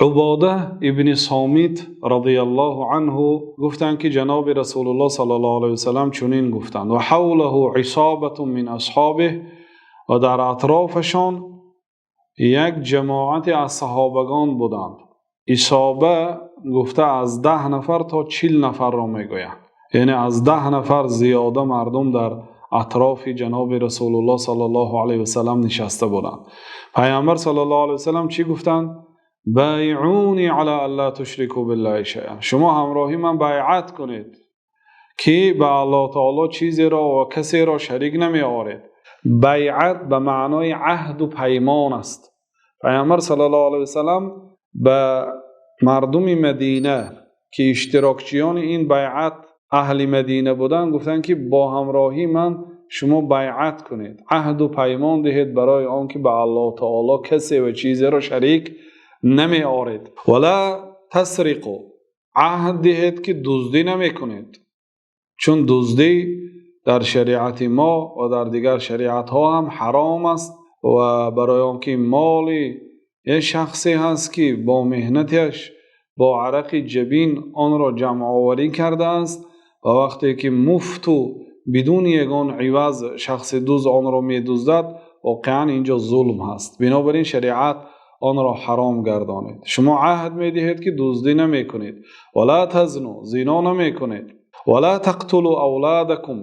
Убода ибни Сомит розияллоҳу анҳу гуфтанд, ки ҷаноби Расулуллоҳ саллаллоҳу алайҳи васаллам чунин гуфтанд: وحوله عصابة من أصحابه, ва дар атрофашон як ҷамоате аз саҳобагон буданд. Исоба гуфта аз 10 нафар то 40 нафарро мегӯянд, яъне аз 10 нафар зиёда мардум дар атрофи ҷаноби Расулуллоҳ саллаллоҳу алайҳи васаллам нишаста буданд. Паёмбар саллаллоҳу алайҳи васаллам чӣ гуфтанд? بايعوني على ألا تشركوا بالله شيئا. Шумо ҳамроҳи ман байъат кунед, ки ба Аллоҳи таоло чизеро ва касеро шарик намеоред. Байъат ба маънои аҳду паймон аст. Паёмбар саллаллоҳу алайҳи васаллам ба мардуми Мадина, ки иштирокчиёни ин байъат аҳли Мадина буданд, гуфтанд, ки бо ҳамроҳии ман шумо байъат кунед, аҳду паймон диҳед барои он ки ба Аллоҳи таоло касе ва чизеро шарик намеоред. ولا تسرقوا, аҳд диҳед, ки дуздӣ намекунед, чун дуздӣ дар шариати мо ва дар дигар шариатҳо ҳам ҳаром аст ва барои он ки моли як шахсе ҳаст, ки бо меҳнаташ, бо арақи ҷабин онро ҷамъоварӣ кардааст, ва вақте ки муфту бидуни ягон иваз шахси дузд онро медуздад, воқеан инҷо зулм ҳаст. Бинобар ин шариат онро ҳаром гардонид. Шумо аҳд медиҳед, ки дуздӣ намекунед. ولا تزنوا, зино намекунед. ولا تقتلوا أولادكم,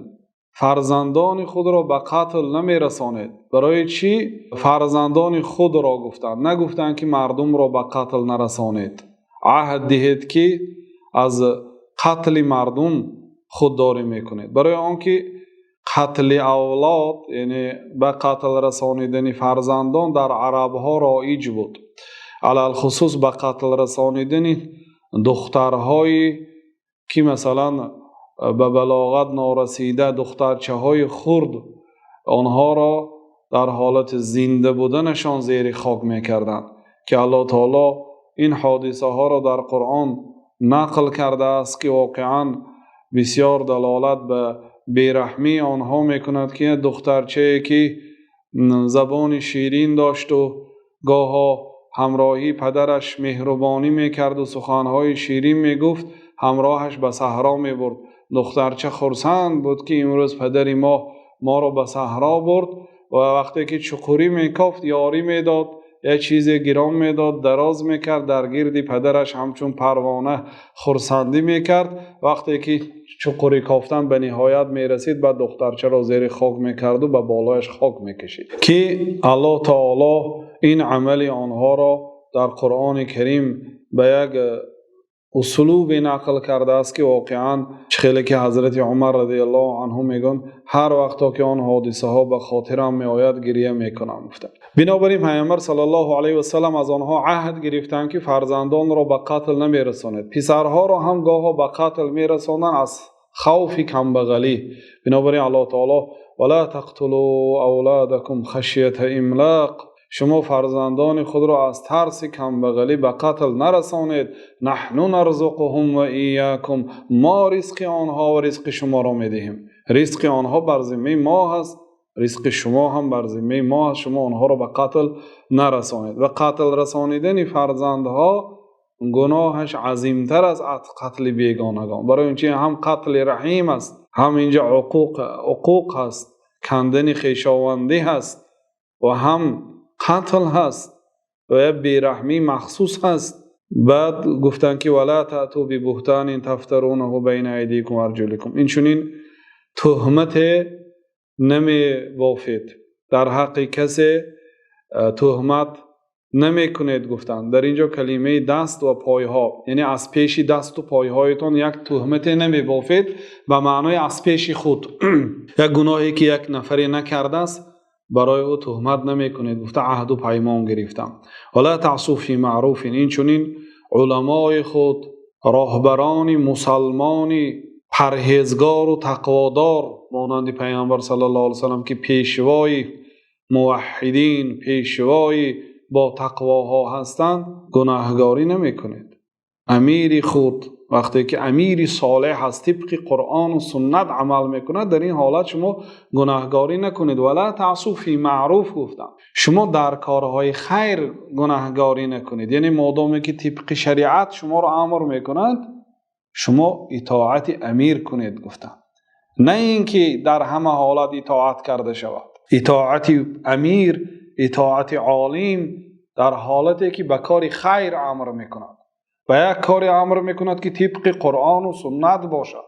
фарзандони худро ба қатл намерасонед. Барои чӣ фарзандони худро гуфтанд, нагуфтанд, ки мардумро ба қатл нарасонед? Аҳд диҳед, ки аз қатли мардум худдорӣ мекунед, барои он ки қатли авлод, яъне ба қатл расонидани фарзандон, дар арабҳо роиҷ буд, алалхусус ба қатл расонидани духтарҳое, ки масалан ба балоғат норасида, духтарчаҳои хурд, онҳоро дар ҳолати зинда буданашон зери хок мекарданд, ки Аллоҳ таоло ин ҳодисаҳоро дар Қуръон нақл кардааст, ки воқеан бисёр далолат ба бераҳмии онҳо мекунад, ки духтарчае, ки забони ширин дошту гоҳо ҳамроҳии падараш меҳрубонӣ мекарду суханҳои ширин мегуфт, ҳамроҳаш ба саҳро мебурд. Духтарча хурсанд буд, ки имрӯз падари мо моро ба саҳро бурд, ва вақте ки чуқурӣ мекофт, ёрӣ медод, як чизе гирон медод, дароз мекард, дар гирди падараш ҳамчун парвона хурсандӣ мекард. Вақте ки чуқурӣ кофтан ба ниҳоят мерасид, баъд духтарчаро зери хок мекарду ба болояш хок мекашид, ки Аллоҳ таоло ин амали онҳоро дар Қуръони Карим ба як услубе нақл кардааст, ки воқеан чӣ хеле ки ҳазрати Умар разияллоҳу анҳу мегӯянд: «Ҳар вақто ки он ҳодисаҳо ба хотирам меояд, гиря мекунам», гуфтанд. Бинобар ин Паёмбар саллаллоҳу алайҳи васаллам аз онҳо аҳд гирифтанд, ки фарзандонро ба қатл намерасонед. Писарҳоро ҳам гоҳо ба қатл мерасонанд аз хавфи камбағалӣ. Бинобар ин Аллоҳ таоло: ولا تقتلوا أولادكم خشية إملاق, шумо фарзандони худро аз тарси камбағалӣ ба қатл нарасонед. نحن نرزقهم وإياكم, мо ризқи онҳо ва ризқи шуморо медиҳем. Ризқи онҳо бар зиммаи мо ҳаст, ризқи шумо ҳам бар зиммаи мо ҳаст. Шумо онҳоро ба қатл нарасонед. Ва қатл расонидани фарзандҳо гуноҳаш азимтар аст аз қатли бегонагон, барои ин чи ҳам қатли раҳим аст, ҳам инҷа уқуқ ҳаст, кандани хешовандӣ ҳаст ва ҳам қатл ҳаст ва як бераҳмии махсус ҳаст. Баъд гуфтанд, ки ولا تأتوا ببهتان تفترونه بين أيديكم وأرجلكم, инчунин туҳмате намебофед, дар ҳаққи касе туҳмат намекунед, гуфтанд. Дар ин ҷо калимаи даст ва пойҳо, яъне аз пеши дасту пойҳоятон як туҳмате намебофед, ба маънои аз пеши худ як гуноҳе, ки як нафаре накардааст, барои ӯ туҳмат намекунед, гуфта аҳду паймон гирифтам. ولا تعصوا في معروف, инчунин уламои худ, роҳбарони мусалмони парҳезгору тақводор, монанди Паёмбар саллаллоҳу алайҳи васаллам, ки пешвои муваҳҳидин, пешвои бо тақвоҳо ҳастанд, гунаҳгорӣ намекунед. Амири худ. Вақте ки амири солеҳ аст, тибқи Қуръон ва суннат амал мекунад, дар ин ҳолат шумо гунаҳкорӣ накунед. ولا تعصوا في معروف гуфтанд. Шумо дар корҳои хайр гунаҳкорӣ накунед. Яъне модоме ки тибқи шариат шуморо амр мекунад, шумо итоати амир кунед гуфтанд. На инки дар ҳама ҳолат итоат карда шавад. Итоати амир, итоати олим дар ҳолате ки ба кори хайр амр мекунад. Ба як коре амр мекунад ки тибқи Қуръон ва суннат бошад.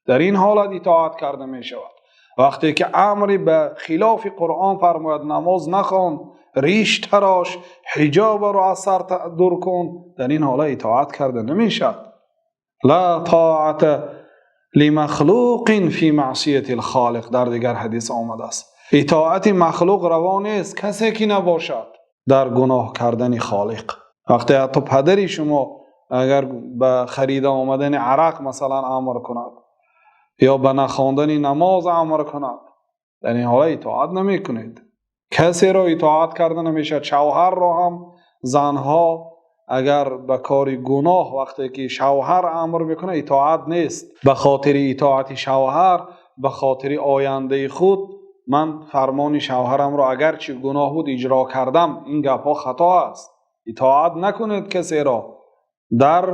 Дар ин ҳолат итоат карда мешавад. Вақте ки амре ба хилофи Қуръон фармояд, намоз нахон, риш тарош, ҳиҷобро аз сар дур кун, дар ин ҳолат итоат карда намешавад. لا طاعة لمخلوق في معصية الخالق дар дигар ҳадис омадааст. Итоати махлуқ раво нест касе ки набошад дар гуноҳ кардани Холиқ. Вақте ҳатто падари шумо агар ба харида омадани арақ масалан амр кунад ё ба нахондани намоз амр кунад, дар ин ҳолат итоат намекунед. Касеро итоат карда намешавад. Шавҳарро ҳам занҳо агар ба кори гуноҳ вақте ки шавҳар амр мекунад, итоат нест. Ба хотири итоати шавҳар, ба хотири оянда худ ман фармони шавҳарамро агарчи гуноҳ буд иҷро кардам, ин гапҳо хато аст. Итоат накунед касеро дар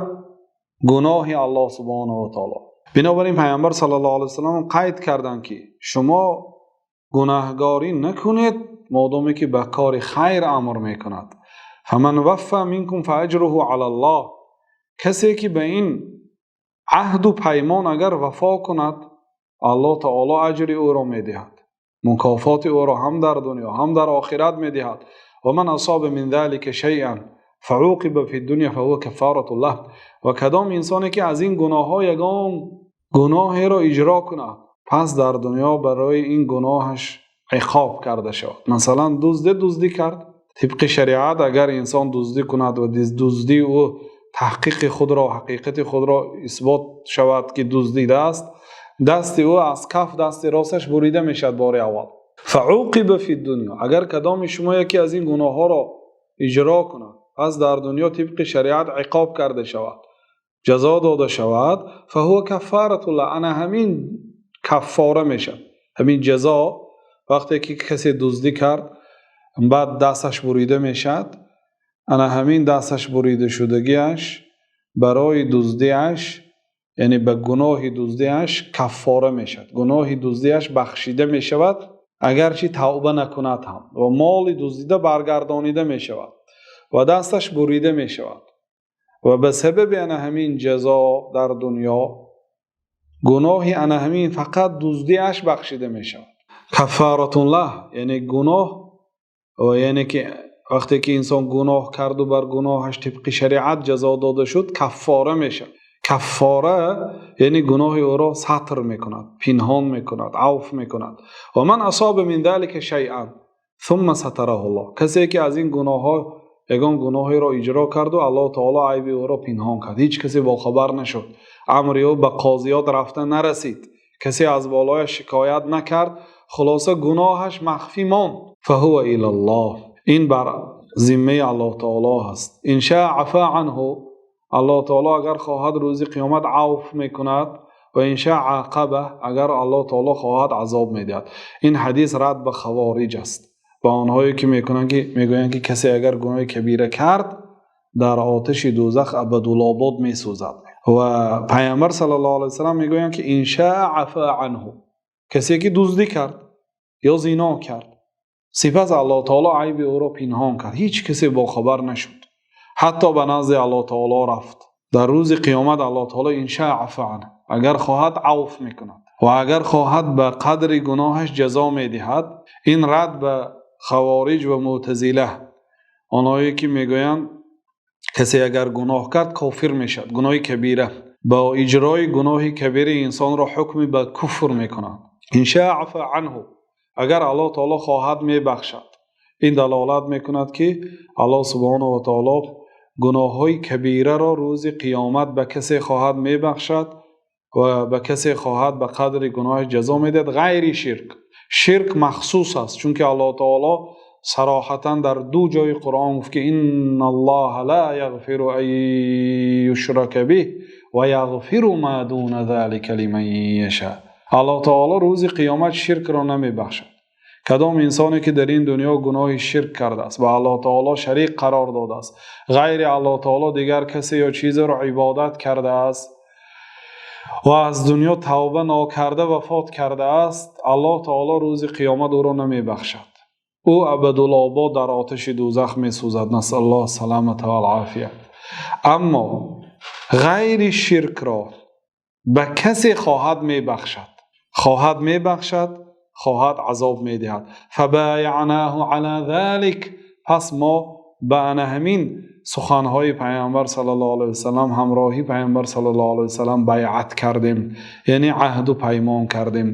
гуноҳи Аллоҳ субҳонаҳу ва таъоло. Бинобар ин Паёмбар саллаллоҳу алайҳи васаллам қайд карданд ки шумо гунаҳкорӣ накунед модоме ки ба кори хайр амр мекунад. فمن وفى منكم فأجره على الله. Касе ки ба ин аҳду паймон агар вафо кунад, Аллоҳ таъоло аҷри ӯро медиҳад. Мукофоти ӯро ҳам дар дунё ҳам дар охират медиҳад. ومن أصاب من ذلك شيئا فعوقب في الدنيا فهو كفارة له. Ва кадом инсоне ки аз ин гуноҳҳо ягон гуноҳеро иҷро кунад, пас дар дунё барои ин гуноҳаш иқоб карда шавад. Масалан, дузде дуздӣ кард. Тибқи шариат агар инсон дуздӣ кунад ва дуздии ӯ таҳқиқи худро, ҳақиқати худро исбот шавад ки дуздидааст, дасти ӯ аз каф дасти росташ бурида мешавад бори аввал. فعوقب في الدنيا. Агар кадоме шумо яке аз ин гуноҳҳоро иҷро кунад, пас дар дунё тибқи шариат иқоб карда шавад, ҷазо дода шавад, فهو كفارة له. Ана ҳамин каффора мешавад. Ҳамин ҷазо вақте ки касе дуздӣ кард, баъд дасташ бурида мешавад, ана ҳамин дасташ бурида шудагиаш барои дуздиаш, яъне ба гуноҳи дуздиаш каффора мешавад. Гуноҳи дуздиаш бахшида мешавад, агарчи тавба накунад ҳам, ва моли дуздида баргардонида мешавад ва дасташ бурида мешавад. Ва ба сабаби ана ҳамин ҷазо дар дунё гуноҳи ана ҳамин фақат дуздиаш бахшида мешавад. كفارة له, яъне гуноҳ, яъне ки вақте ки инсон гуноҳ кард ва бар гуноҳаш тибқи шариат ҷазо дода шуд, каффора мешавад. Каффора яъне гуноҳи ӯро сатр мекунад, пинҳон мекунад, авф мекунад. ومن أصاب من ذلك شيئا ثم ستره الله. Касе ки аз ин гуноҳҳо ягон гуноҳеро иҷро кард ва Аллоҳ таъоло айби ӯро пинҳон кард, ҳеҷ касе бохабар нашуд, амри ӯ ба қозиёт рафта нарасид, касе аз болояш шикоят накард, хулоса гуноҳаш махфӣ монд. فهو إلى الله. Ин бар зиммаи Аллоҳ таъоло ҳаст. إن شاء عفا عنه. Аллоҳ таъоло агар хоҳад, рӯзи қиёмат авф мекунад, وإن شاء عاقبه. Агар Аллоҳ таъоло хоҳад, азоб медиҳад. Ин ҳадис рад ба хавориҷ аст, ба онҳое ки мекунанд ки мегӯянд ки касе агар гуноҳи кабира кард, дар оташи дӯзах абадулобод месӯзад. Ва Паёмбар саллаллоҳу алайҳи васаллам мегӯянд ки إن شاء عفا عنه. Касе ки дуздӣ кард ё зино кард, сипас Аллоҳ таъоло айби ӯро пинҳон кард, ҳеҷ касе бохабар нашуд, ҳатто ба назди Аллоҳ таъоло рафт, дар рӯзи қиёмат Аллоҳ таъоло إن شاء عفا عنه, агар хоҳад, авф мекунад ва агар хоҳад, ба қадри гуноҳаш ҷазо медиҳад. Ин рад ба хавориҷ ва мӯътазила, онҳое ки мегӯянд касе агар гуноҳ кард, кофир мешавад. Гуноҳи кабира, бо иҷрои гуноҳи кабира инсонро ҳукми ба куфр мекунанд. إن شاء عفا عنه, агар Аллоҳ таъоло хоҳад, мебахшад. Ин далолат мекунад ки Аллоҳ субҳонаҳу ва таъоло гуноҳҳои кабираро рӯзи қиёмат ба касе хоҳад мебахшад ва ба касе хоҳад ба қадри гуноҳаш ҷазо медиҳад, ғайри ширк. Ширк махсус аст, чунки Аллоҳ таъоло сароҳатан дар ду ҷои Қуръон гуфт ки إن الله لا يغفر أن يشرك به. ويغفر ما دون ذلك لمن يشاء. Аллоҳ таъоло рӯзи қиёмат ширкро намебахшад. Кадом инсоне ки дар ин дунё гуноҳи ширк кардааст, ба Аллоҳ таъоло шарик қарор додааст, ғайри Аллоҳ таъоло дигар касе ё чизеро ибодат кардааст ва аз дунё тавба накарда вафот кардааст, Аллоҳ таъоло рӯзи қиёмат ӯро намебахшад. Ӯ абадулобод дар оташи дӯзах месӯзад. نسأل الله السلامة والعافية. Аммо ғайри ширкро ба касе хоҳад мебахшад, хоҳад мебахшад, хоҳад азоб медиҳад. فبايعناه على ذلك. Пас мо ба ана ҳамин суханҳои Паёмбар саллаллоҳу алайҳи васаллам, ҳамроҳи Паёмбар саллаллоҳу алайҳи васаллам байъат кардем, яъне аҳду паймон кардем.